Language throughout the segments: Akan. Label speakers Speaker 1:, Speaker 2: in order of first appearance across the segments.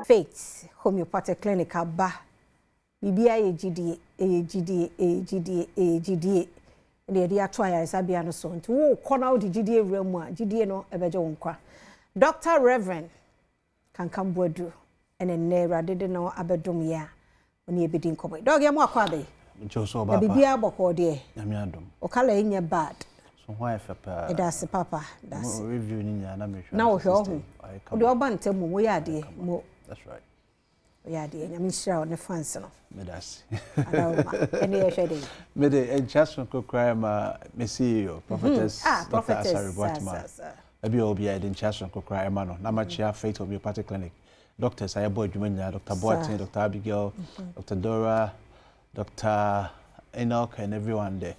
Speaker 1: Faith Homeopathic Clinic aba. Biribiara yɛ gyidie, ɛyɛ gyidie, ɛyɛ gyidie, ɛyɛ gyidie. Ɛna yɛde ato ayaresabea no so. Nti wokɔ na wode gyidie wura mu a, gyidie no ɛbɛgye wo nkwa. Dr. Reverend Kankam Boadu ɛna nnɛ Awurade de no abɛdom yɛn a ɔne yɛn bɛdi nkɔmmɔ yi. Doc, yɛma wo akwaaba.
Speaker 2: Mekyɛ wo so, ɔbaa pa.
Speaker 1: Biribiara bɔkɔɔ deɛ?
Speaker 2: Nyame adom.
Speaker 1: Wo colour yi nyɛ bad.
Speaker 2: So ho ayɛ fɛ paa.
Speaker 1: Ɛda ase papa, da ase.
Speaker 2: Review ni nyinaa na mehwɛ.
Speaker 1: Na wohwɛ wo ho. Wode ɔba ntɛm mu, woyɛ adeɛ. Mo.
Speaker 2: That's right.
Speaker 1: Woyɛ adeɛ. Nyame nhyira wo ne fans no.
Speaker 2: Meda ase.
Speaker 1: Adaworoma. Ɛne yɛhwɛ den.
Speaker 2: Mede nkyia sononko koraa ma me CEO, Prophetess
Speaker 1: Ah,
Speaker 2: Dr.
Speaker 1: Prophetess.
Speaker 2: Asare Boatema. Ebi a obi a yɛde nkyia sononko koraa ma no. Na makyia Faith Homeopathic Clinic. Doctors a yɛbɔ adwuma nyinaa, Dr. Boateng, Dr. Abigail, Dr. Dora, Dr. Enoch and everyone there.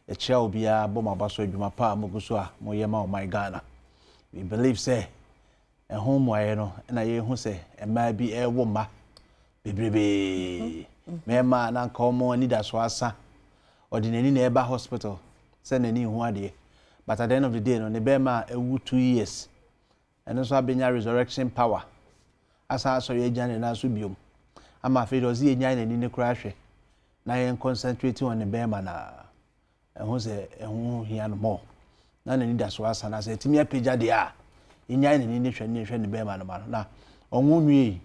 Speaker 2: Yɛkyia obiara bɔ mo aba so adwuma pa a mogu so a moyɛ ma ɔman Ghana. We believe sɛ ɛho mmuaeɛ no ɛna yɛhu sɛ mmaa bi ɛrewo mma bebrebee. Mmarima a na nka wɔn anidasoɔ asa, ɔde n'ani na ɛba hospital sɛ n'ani nhu adeɛ. But at the end of the day no, ne bɛrima a ɛwu 2 years, ɛno nso abɛnya resurrection power. Asan asɔre agyina ne nan so biom. Ama afei deɛ ɔsɛ yɛnyae n'ani ne koraa hwɛ na yɛn concentrate on ne bɛrima na ɛho sɛ ɛho hia no more. Na n'ani da so asa na sɛ ɛtumi apagya deɛ a, yɛnyae n'ani ne hwɛ ne hwɛ ne bɛrima no ma no. Na ɔnwo nwie yi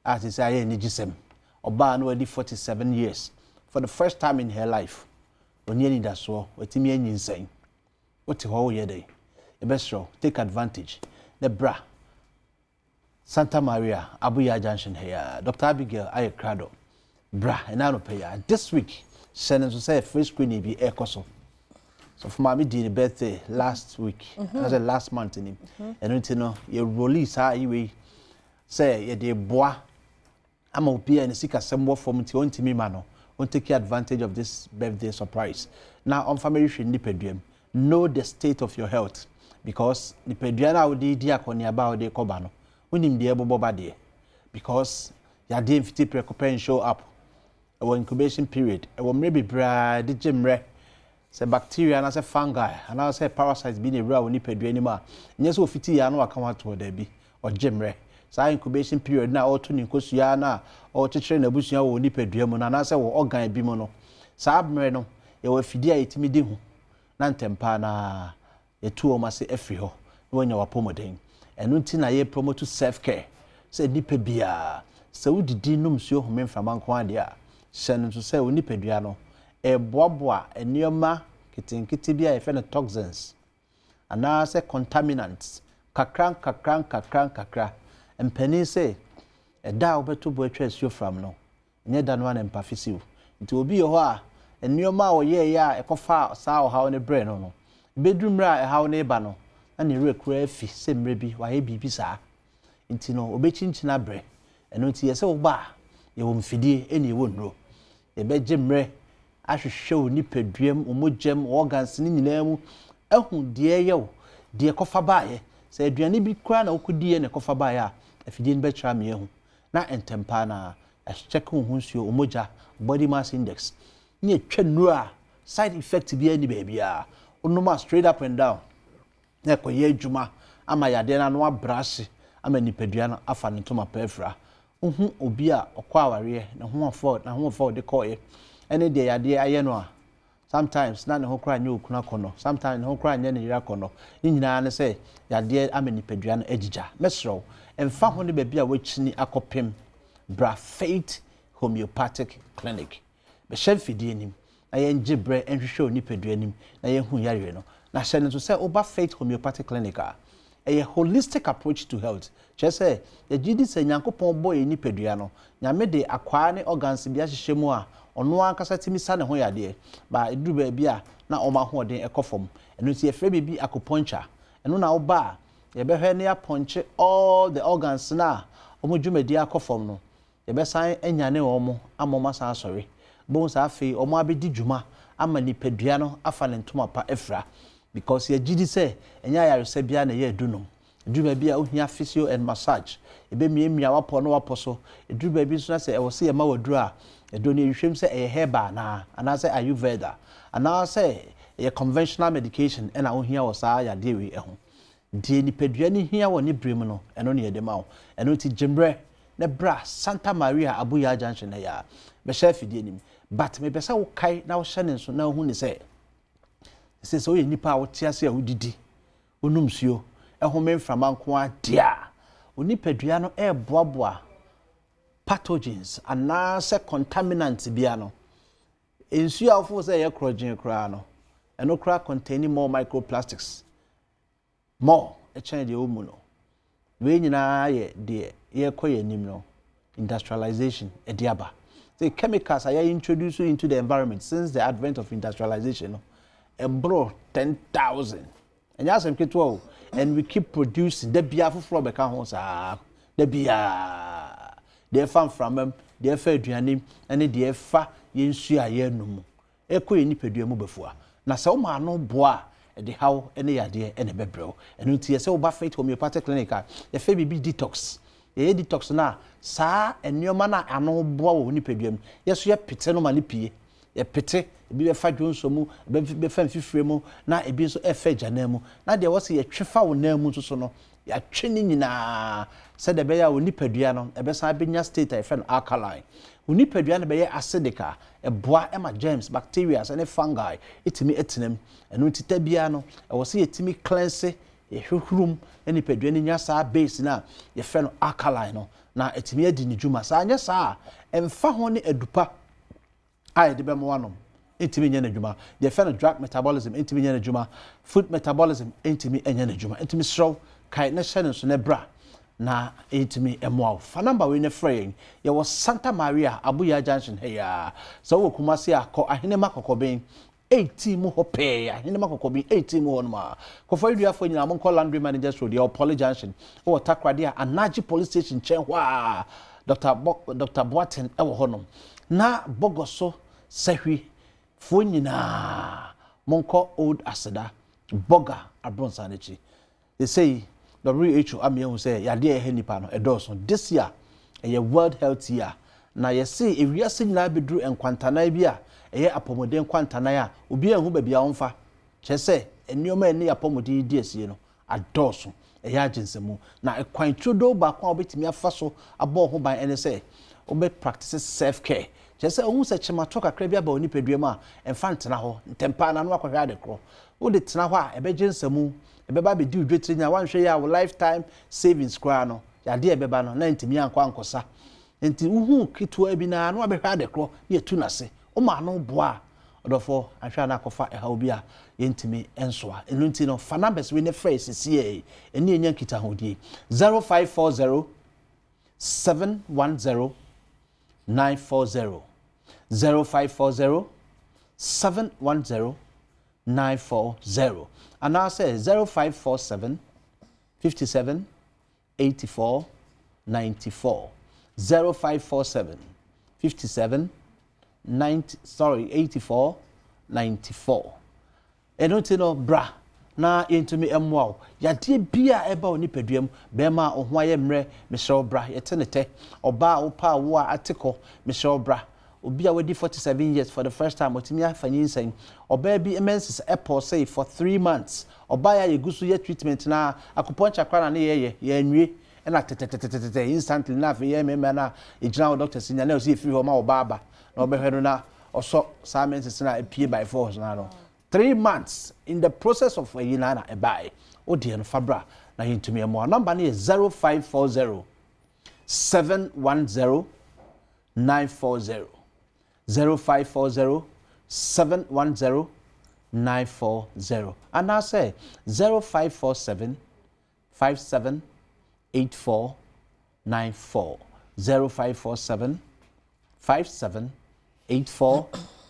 Speaker 2: a te sɛ ayɛ anigyesɛm. Ɔbaa no wadi 47 years. For the first time in her life, ɔni anidasoɔ, watumi anyinsɛn. Wote hɔ woyɛ dɛn? Yɛbɛsrɛ wo, take advantage. Na bra Santa Maria, Abuya Junction ha yi a, Dr. Abigail ayɛ krado. Bra ɛna anɔpɛ yi a, this week, hyɛ no nso sɛ free screening bi ɛrekɔ so. Sɔfo maame dii ne birthday last week, anaasɛ last month ni. Ɛno nti no, yɛ release saa ayi wei sɛ yɛde boa ama obi a ne sikasɛm wɔ fam nti ɔntumi ma no, ɔn advantage of this birthday surprise. Na ɔmfa mɛhwehwɛ nipadua mu. Know the state of your health because nipadua no a wode di akɔneaba a wode kɔba no, wonim deɛ ɛbobɔ ba deɛ because yadeɛ mfiti prɛko pɛ show up. Ɛwɔ incubation period, ɛwɔ mmerɛ bebree de gye mmerɛ sɛ bacteria anaasɛ fungi anaasɛ parasite bi na ewura wɔ nipadua anim a, nyɛ sɛ ofiti yɛ ano aka ho ato hɔ. Daabi, ɔgye mmerɛ. Saa incubation period na ɔreto ne nkosua na ɔrekyekyere n'abusua wɔ nipadua mu no anaasɛ wɔ organ bi mu no, saa mmerɛ no yɛwɔ afidie a yɛtumi di ho na ntɛmpa na yɛtu wɔn ase afiri hɔ na wɔanya wapɔmuden. Ɛno nti na yɛ promote self care sɛ nipa biara sɛ wodidi, nom nsuo, home mframa nko adeɛ a, hyɛ no nso sɛ wo nipadua no ɛboaboa nneɛma nketenkete bi a yɛfrɛ no toxins anaasɛ contaminants kakra nkakra nkakra nkakra. Mpanin sɛ ɛda a wobɛto bo atwa asuo fram no, nyɛ da no a ne mpa fisiw. Nti obi wɔ hɔ a nneɛma a ɔyɛɛyɛ a ɛkɔfa saa ɔhaw no brɛ no, bɛduru mmerɛ a ɛhaw no ba no na ne werɛ kura afi sɛ mmerɛ bi wayɛ biribi saa. Nti no obɛkyinkyini abrɛ. Ɛno nti yɛ sɛ woba a, yɛwɔ mfidie ɛne yɛwɔ nnuro, yɛbɛgye mmerɛ ahwehwɛ wo nipadua mu, wo mogya mu, organs ne nyinaa mu, ahu deɛ ɛyɛ wo, deɛ kɔfa baeɛ. Sɛ aduane bi koraa na wokɔdiiɛ na ɛkɔfa baeɛ a, afidie no bɛkyerɛ ama yɛahu na ntɛmpa na ɛkyɛke wo ho nsuo, wo mogya, body mass index, ne yɛtwa nnuro a side effect biara ni baabiara. Wonom a, straight up and down na ɛkɔyɛ adwuma ama yadeɛ no ano abrɛ ase ama nipadua no afa ne ntoma pa afira. Wohu obi a ɔkɔ awareɛ ne ho afɔ na ho afɔ ɔde kɔɔeɛ ɛne deɛ yadeɛ ayɛ no a, sometimes na ne ho koraa nyɛ okunu akɔnɔ, sometimes ne ho koraa nyɛ ne yere akɔnɔ. Ne nyinaa ne sɛ yadeɛ ama nipadua no agyigya. Mɛsrɛ wo, ɛmfa ho ne baabi a wakyini akɔpem, bra Faith Homeopathic Clinic, bɛhyɛ mfidie nim na yɛngye berɛ nhwehwɛ wo nipadua anim na yɛnhu yareɛ no. Na hyɛ no nso sɛ woba Faith Homeopathic Clinic a, ɛyɛ holistic approach to health, kyerɛ sɛ yɛgye di sɛ Nyankopɔn bɔ yɛ nipadua no, Nyame de akwaa ne organs bi ahyehyɛ mu a ɔno ankasa tumi sa ne ho yadeɛ ba. Ɛduru baabi a na ɔma ahoɔden ɛkɔ fam. Ɛno nti yɛfrɛ biribi acupuncture. Ɛno na woba a, yɛbɛhwɛ ne apɔnkye all the organs na a wɔn dwumadi akɔ fam no, yɛbɛsan anyane wɔn ama wɔn asan asɔre bohu saa. Afei wɔn abɛdi dwuma ama nipadua no afa ne ntoma pa afira because yɛgye di sɛ ɛnyɛ ayaresa biara na ɛyɛ adunum. Ɛduru baabi a wohia physio and massage, ɛbɛmiamia wapɔ na wapɔ so. Ɛduru baabi nso na sɛ ɛwɔ sɛ yɛma waduru a, ɛduro no yɛhwehwɛm sɛ ɛyɛ herbal anaa anaasɛ Ayurveda anaasɛ ɛyɛ conventional medication ɛna wohia wɔ saa yadeɛ wei ho. Deɛ nipadua no hia wɔ ne berɛ mu no, ɛno na yɛde ma wo. Ɛno nti gye mmerɛ na bra Santa Maria Abuya Junction ha yi ara, bɛhyɛ afidie no mu. But mepɛ sɛ wokae na wohyɛ ne nso na wohu ne sɛ, sɛ sɛ woyɛ nipa a wote ase a wodidi, wonom nsuo, home mframa nko ara deɛ a, wo nipadua no reboaboa pathogens anaasɛ contaminants bi ano. Nsuo a wofoo sɛ ɛyɛ korɔgyee koraa no, ɛno koraa containing more microplastics more kyɛn deɛ ɛwɔ mu no. Wei nyinaa yɛ deɛ yɛrekɔ yɛn anim no, industrialization ɛde aba. Sɛ chemicals a yɛ introduce into the environment since the advent of industrialization no, ɛboro 10,000. Ɛnyɛ asɛm ketewa o. And we keep producing. Da biara foforɔ bɛka ho saa. Da biara. Deɛ ɛfa mframa mu, deɛ ɛfa aduane mu, ɛne deɛ ɛfa yɛn nsuo a yɛnom mu. Ɛkɔ yɛn nipadua mu bɛfua. Na sɛ woma ano boa a, ɛde haw ne yadeɛ na ɛbɛbrɛ wo. Ɛno nti ɛsɛ woba Faith Homeopathic Clinic a, yɛfrɛ biribi detox. Yɛyɛ detox no a, saa nneɛma no a ano boa wɔ wo nipadua mu, yɛ nso yɛpete no ma no pue. Yɛpete, ebi bɛfa dwonsɔ mu, ebi bɛfa mfifire mu, na ebi nso ɛfa agyanan mu. Na deɛ ɛwɔ sɛ yɛtwe fa wo nan mu nso so no, yɛatwe ne nyinaa sɛdeɛ ɛbɛyɛ a wo nipadua no ɛbɛsan abɛnya state a yɛfrɛ no alkaline. Wo nipadua no bɛyɛ acidic a, ɛboa ma germs, bacteria ne fungi tumi tena mu. Ɛno nti da biara no, ɛwɔ sɛ yɛtumi cleanse, yɛhohoro mu na nipadua no nya saa base no a yɛfrɛ no alkaline no, na atumi adi ne dwuma. Sɛ anyɛ saa a, ɛmfa ho ne adupa a yɛde bɛma wanom ntumi nyɛ n'adwuma. Deɛ yɛfrɛ no drug metabolism ntumi nyɛ n'adwuma. Food metabolism ntumi nyɛ n'adwuma. Nti mesrɛ wo, kae na hyɛ no nso na bra na yɛntumi mmoa wo. Fa number wei na frɛ yɛn. Yɛwɔ Santa Maria, Abuya Junction ha yi ara. Sɛ wowɔ Kumasi a, kɔ Ahenema Kɔkɔben 18 mu hɔ pɛɛ, Ahenema Kɔkɔben 18 mu hɔnom a. Koforidua-foɔ nyinaa monkɔ Laundry Managers Road, yɛwɔ Poly Junction, wɔ Takoradi a Anagye Police Station nkyɛn hɔ a, Dɔkta Bɔ, Dɔkta Boateng wɔ hɔnom. Na Bɔgɔso Sahwi foɔ nyinaa monkɔ Old Aseda, Bɔga Abronsan no akyi. Sesei WHO ama yɛahu sɛ yadeɛ a ɛha nnipa no ɛdɔɔso. This year ɛyɛ World Health Year na yɛse ewiase nyinaa bɛduru nkwantanan bi a ɛyɛ apɔmuden nkwantanan a obiara nhu baabi a ɔmfa. Kyerɛ sɛ nneɛma a ɛne yɛn apɔmuden di asie no adɔɔso, ɛyɛ agyensɛmu. Na kwan turodoo baako a wobɛtumi afa so abɔ wo ho ban ne sɛ wobɛ practice self care. Kyerɛ sɛ wohu sɛ kyematɔ kakra bi aba wo nipadua mu a, mfa ntena hɔ. Ntɛmpa ara na wakɔhwɛ ade korɔ. Wode tena hɔ a, ɛbɛgye nsamu, ɛbɛba abɛdi wo dwetire nya, woanhwɛ yie a wo lifetime savings koraa no, yadeɛ a ɛbɛba no na antumi ankɔ ankɔsa. Enti wohu ketewa bi no ara na wabɛhwɛ ade korɔ na yɛatu no ase. Woma ano boa a, ɔdɔfoɔ, anhwɛ a na akɔfa ɛhaw bi a yɛntumi nsoa. Ɛno nti no, fa numbers wei na frɛ yɛn sesiei yi, ɛne yɛn nya nkitahodie. 0540 710 940 0540 710 940 anaasɛ 0547 57 84 94 0547 57 90 sorry 84 94 Ɛno nti no, bra na yɛntumi mmoa wo. Yadeɛ biara a ɛba wo nipadua mu, barima a wo ho ayɛ mmerɛ, mesrɛ wo bra, yɛte ne tɛ. Ɔbaa a wopɛ awoɔ a ate kɔ, mesrɛ wo bra. Obi a wadi 47 years for the first time watumi afa nyinsɛn. Ɔbaa bi menses pɔɔsee for 3 months. Ɔbaeɛ a yɛgu so yɛ treatment no ara, acupuncture koraa na ne yɛyɛ, yɛanwie. Ɛna tɛtɛtɛtɛtɛ instantly na afei yɛn mmarima no a yɛgyina hɔ doctors nya na ɛwɔ sɛ yɛfiri hɔ ma ɔbaa ba na ɔbɛhwɛ no na ɔsɔ saa menses no a ɛpue by force no ano. 3 months in the process of ayi na na ɛbaeɛ. Wo deɛ no fa bra na yɛntumi mmoa. Number no yɛ 0540 710 940 0540 710 940 anaasɛ 0547 57 84 94 0547 57 84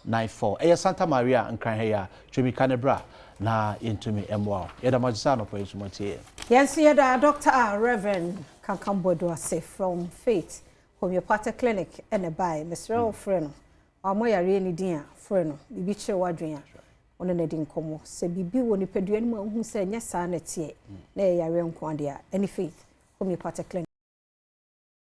Speaker 2: 94. Ɛyɛ Santa Maria Nkran ha yi a twemi ka ne bra na yɛntumi mmoa wo. Yɛda mo ase sɛ anɔpa yi nso moatie yɛn.
Speaker 1: Yɛn nso yɛda Dr. Reverend Kankan Boadu ase from Faith Homeopathic Clinic ɛna ɛbaeɛ. Mesrɛ wo, frɛ no. Ɔmo yareɛ ne din a, frɛ no. Biribi kyerɛ w'adwene a, ɔno na di nkɔmmɔ. Sɛ biribi wɔ nipadua no mu a wohu sɛ ɛnyɛ saa na ɛteɛ na ɛyɛ yareɛ nko adeɛ a, ɛne Faith Homeopathic Clinic.